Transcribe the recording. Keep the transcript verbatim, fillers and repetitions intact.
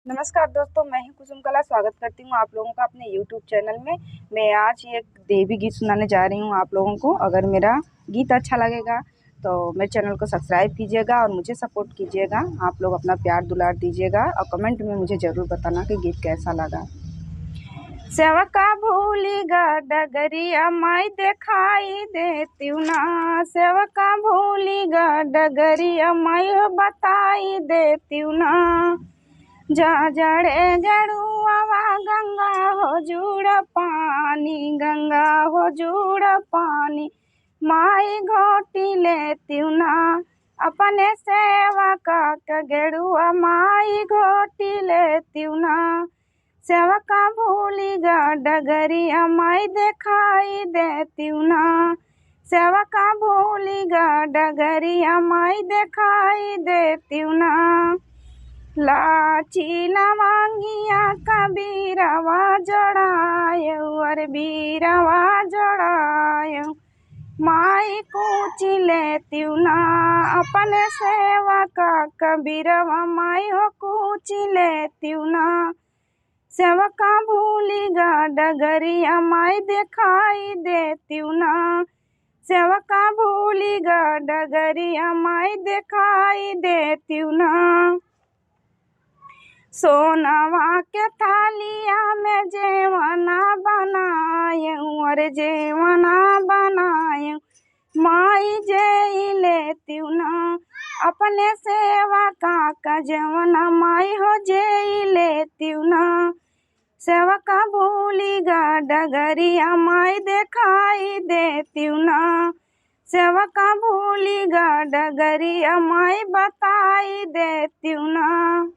नमस्कार दोस्तों, मैं ही कुसुम कला स्वागत करती हूँ आप लोगों का अपने YouTube चैनल में। मैं आज एक देवी गीत सुनाने जा रही हूँ आप लोगों को। अगर मेरा गीत अच्छा लगेगा तो मेरे चैनल को सब्सक्राइब कीजिएगा और मुझे सपोर्ट कीजिएगा। आप लोग अपना प्यार दुलार दीजिएगा और कमेंट में मुझे ज़रूर बताना कि गीत कैसा लगा। सेवका भूली गा डगरिया माई देखाई देतिउ ना, सेवका भूली गा डगरिया माई हो बताई देतिउ ना। जा जड़े गेड़ुआवा गंगा हो जुड़ पानी, गंगा हो जुड़ पानी, माई घोटी लेतिउ ना। अपने सेवका का गेड़ुआ माई घोटी लेतिउ ना। सेवका भूली गा डगरिया माई देखाई देतिउ ना, सेवका भूली गा डगरिया माई देखाई देतिउ ना। लाची लवंगिया का बीरवा जोड़ायउ, अरे बीरवा जोड़ायउ, माई कूची लेतिउ ना। अपने सेवका का बीरवा माई हो कूची लेतिउ ना। सेवका भूली गा डगरिया माई देखाई देतिउ ना, सेवका भूली गा डगरिया माई देखाई देतिउ ना। सोनवा के थालिया में जेवना बनायउ, अरे जेवना बनायउ, माई जेई लेतिउ ना। अपने सेवका का जेवना माई हो जेई लेतिउ ना। सेवका भूली गा डगरिया माई देखाई देतिउ ना, सेवका भूली गा डगरिया माई बताई देतिउ ना।